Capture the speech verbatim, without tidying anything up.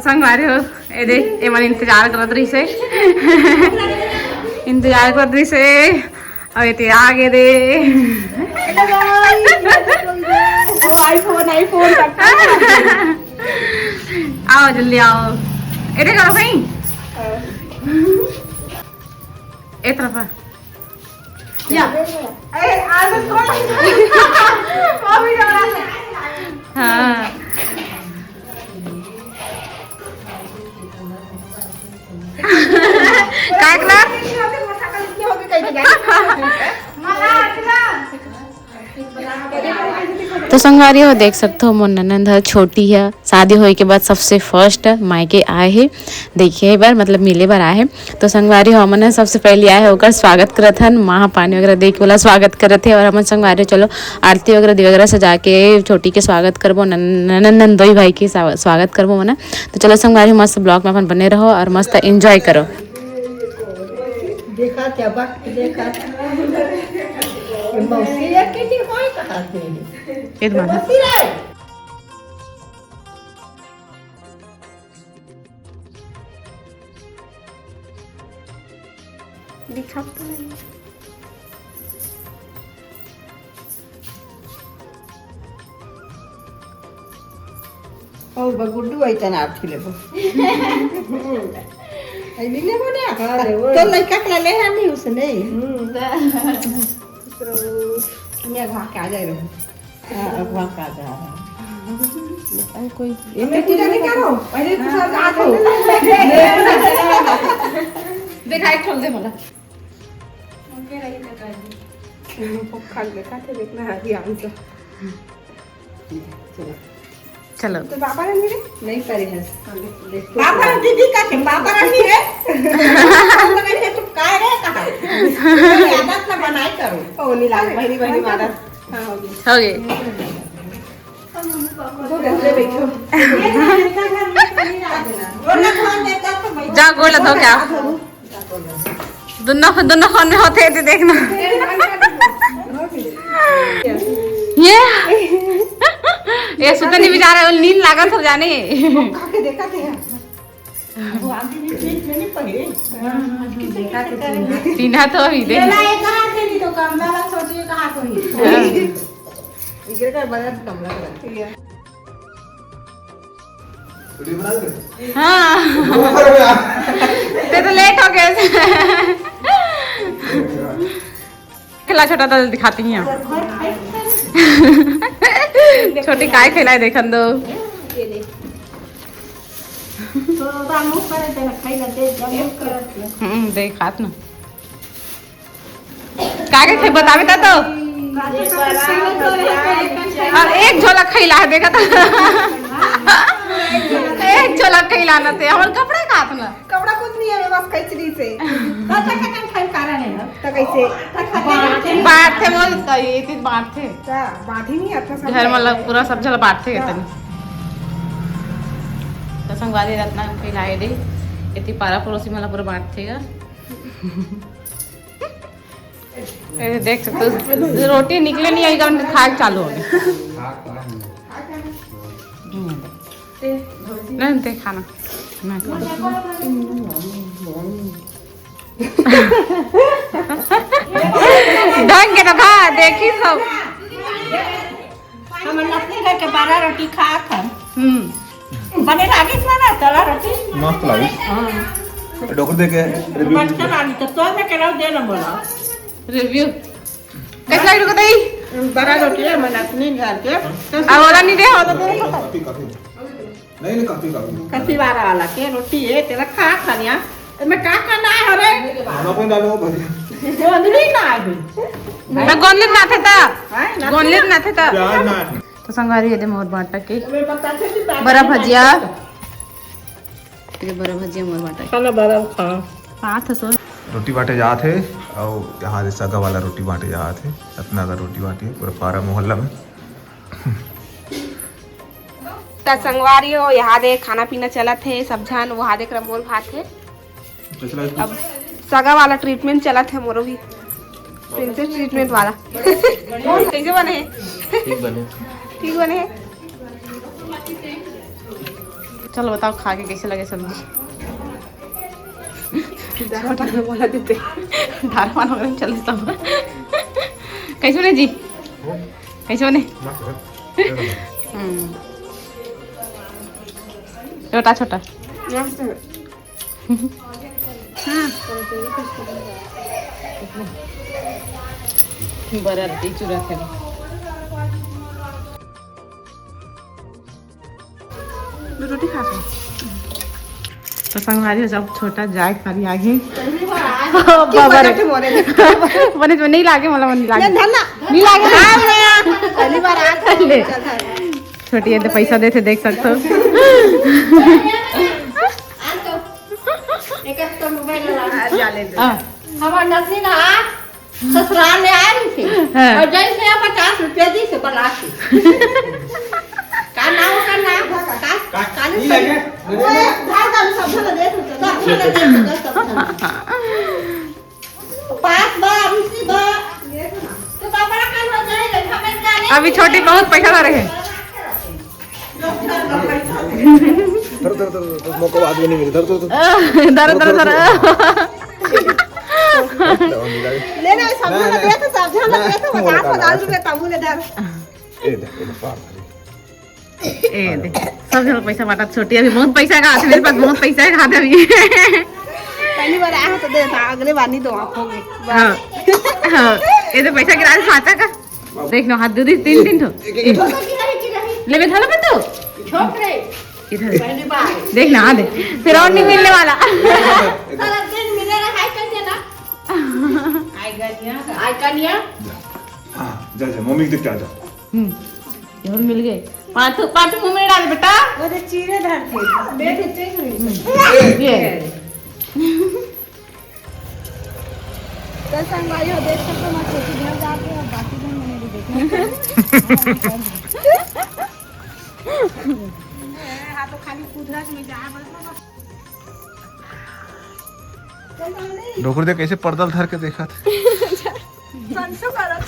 संगवारी हो, ए दे, ए मन इंतजार करत रहिस हे। इंतजार करत रहिस हे। अब एती आगे दे। ओ iPhone, iPhone। आओ, जल्दी आओ। ए दे करो भाई। ए तरफ आ। या। ए, आलू थोड़ा। मम्मी डरा। हाँ। काय करा? तो संगवारी हो, देख सकते हो, मोर ननंद ह छोटी ह, शादी होए के बाद सबसे फर्स्ट मायके आए हे, देखे बर, मतलब मिले बर आए हे। तो संगवारी हो, हमन ह सबसे पहले आए हे, ओकर स्वागत करत हन, माह पानी वगैरह दे के ओला स्वागत करत हे। और हमन संगवारी हो, चलो आरती वगैरह, दिया वगैरह सजा के छोटी के स्वागत करबो, नन-, ननंद नंदोई भाई के स्वा-, स्वागत करबो मना। तो चलो संगवारी हो, मस्त vlog में अपन बने रहो और मस्त enjoy करो। देखा क्या बात, देखा। ये मौसी या के नहीं होय कहा थे? ये तो माना। मौसी रे। दिखा तो नहीं। और बा गुड्डू आई तना आप खिले बो। आई नी लेबो ना। हाँ, लेबो। तो लइका के ले है नहीं उसने। हम्म, दा। तो मैं घर के आ जाए रहूं। हाँ, अब घर के आ जा रहा है। बताओ कोई। ये मैं पूजा नहीं करो। पहले तो सब हाथ हो। दिखाई खोल दे मला। ओके रही तो कर दी। वो खा ले, खा के देखना है ध्यान से। चलो। तो बाबा रानी रे? नहीं करे है। बाबा रानी दीदी का थे, बाबा रानी रे। बाबा रानी रे, तुम काय रे कहा? आदत ना बनाए करो। ओ नीला, बहनी, बहनी, मादर। हाँ, हो गई। हो गई। दो घंटे बैठो। जा गोड़ धो क्या? दोनों, दोनों फोन में होते थे, देखना। ये, ये सुतनी बेचारा, वो नींद लागत हो जाने। काके देखा थे। वो आदमी भी ठीक नहीं पहले। हाँ, देखा थे। चिन्हा तो अभी दे। ये ला, ये कहाँ थे? नहीं तो कमला ला, सोचिए कहाँ कोई। हाँ। इधर का बड़ा कमला का। हाँ। ते तो लेट हो गए। खेला छोटा तो दिखाती हैं। छोटी काय खेला है, देखन दो। हम्म, देखात ना। का के थे बतावे ता तो? और एक झोला खैला है, देखा था। एक झोला खैला ना थे, हमर कपड़ा काट ना। कपड़ा कुछ नहीं है, बस कचरी से। तो का का खाए कारण है ना? तो कैसे? बांट थे बोल, तो ये थी बांट थे। का? बांट ही नहीं आता सब घर में लग पूरा सब झोला बांट थे का? तनी। तो संगवारी रत्ना खैला है दे, इतनी पारा पड़ोसी मला पूरा बांट थे गा। ए, देख सकते हो, रोटी निकले नहीं आई, हम खाए चालू हो गए। हम्म। नहीं, नहीं, खाना। मैं खाऊँ। ढंग के तो खा, देखी सब। हमर लक्ष्मी घर के बारह रोटी खात हन। हम्म। बने लागिस ना, ना, तला रोटी? मस्त लागिस। हाँ। डोकर दे के review। बचका लागी, तो तोर में केला दे ना बोला। Review। कैसा लागी डोकर दही? बारह रोटी है, हमर लक्ष्मी घर के। अब वाला नहीं दे, वाला दे। काफी, काफी। नहीं, नहीं, काफी, काफी। कथी वाला वाला के रोटी है, तेरा खा खानिया। मैं का करना है रे? नमक नहीं डालो भैया। गोंदली ना है। मैं गोंदली ना थे ता। हैं? ना गोंदली ना थे ता। प्याज ना है। तो संगवारी, ये दे मोर बांटा के मैं बताते थी, बात बड़ा नहीं भजिया। मानती। ये बड़ा भजिया मोर बांटा के। खाना बड़ा खा। बात है सो। रोटी बांटे जात हे, और यहाँ दे सगा वाला रोटी बांटे जात हे। इतना का रोटी बांटे पूरा पारा मोहल्ला में। त संगवारी हो, यहाँ दे खाना पीना चलत हे, सब झन वहाँ दे करा मोर भात हे। अब सगा वाला treatment चलत हे मोरो भी, princess treatment वाला। कैसे बने हे? ठीक बने। ठीक बने हे। चलो बताओ, खा के कैसे लगे सब्जी? दारा पान में बोला देते। दारा पान वगैरह में चल सब। कैसे बने जी? कैसे बने? हम्म। छोटा छोटा। बड़ा रोटी चूरा थे। दो रोटी खा लो। तो संगवारी हो, जब छोटा जाए खाली आगे। बाबा रे। बने तो नहीं लागे, मला मन लागे। नहीं लागे। पहली बार आ ले। छोटी ये तो पैसा देते, देख सकते हो। हाँ। हमार नतनी ना ससुराल में आ रही थी। हाँ। और जैसे यहाँ पचास रुपया दी से बला के। का नाम, का नाम? का, का, का नहीं लगे? वो एक भाई का सब झन देख रहे थे, सब झन देख रहे थे, सब झन। पास बा, अभी सी बा। तो पापा का हो जाए, हमें जाने अभी छोटी बहुत पैसा ला रहे हैं। धर, धर, धर, धर, मौका बाद में नहीं मिले। धर, धर, धर। धर, धर, धर। ले ना, सब झन दे तो, सब झन दे तो, पचास पचास रुपए तंबू ले धर। ए दे, ए दे, पार। ए दे, सब झन पैसा बांटा छोटी, अभी बहुत पैसा का हाथ है मेरे पास, बहुत पैसा है हाथ अभी। पहली बार आया हो तो दे, अगले बार नहीं दो, आप हो गए। हाँ, हाँ, ये तो पैसा गिरा दे, साचा का। देख लो, हाथ दे दी, तीन, तीन ठो। ले, बैठा लो, बंदू। छोट रे। इधर। पहली बार। देख ना, हाँ, दे। फिर और नहीं मिलने वाला। सारा दिन मिले रहा है, कैसे ना? आई कन्या। आई कन्या। हाँ, जा, जा, मम्मी को देख के आ जा। हम्म, ये और मिल गए। पाँच, पाँच मुंह में डाल बेटा। वो तो चीरे धर के। देख, देख रही। ये। तो संगवारी हो, देख सकते हो, मैं छोटी घर जाके और बाकी घर मैंने भी देखा। हाँ, तो खाली कुदरत में जा, बस, बस। डोकरी दे कैसे पर्दा धर के देखत। संसो करत।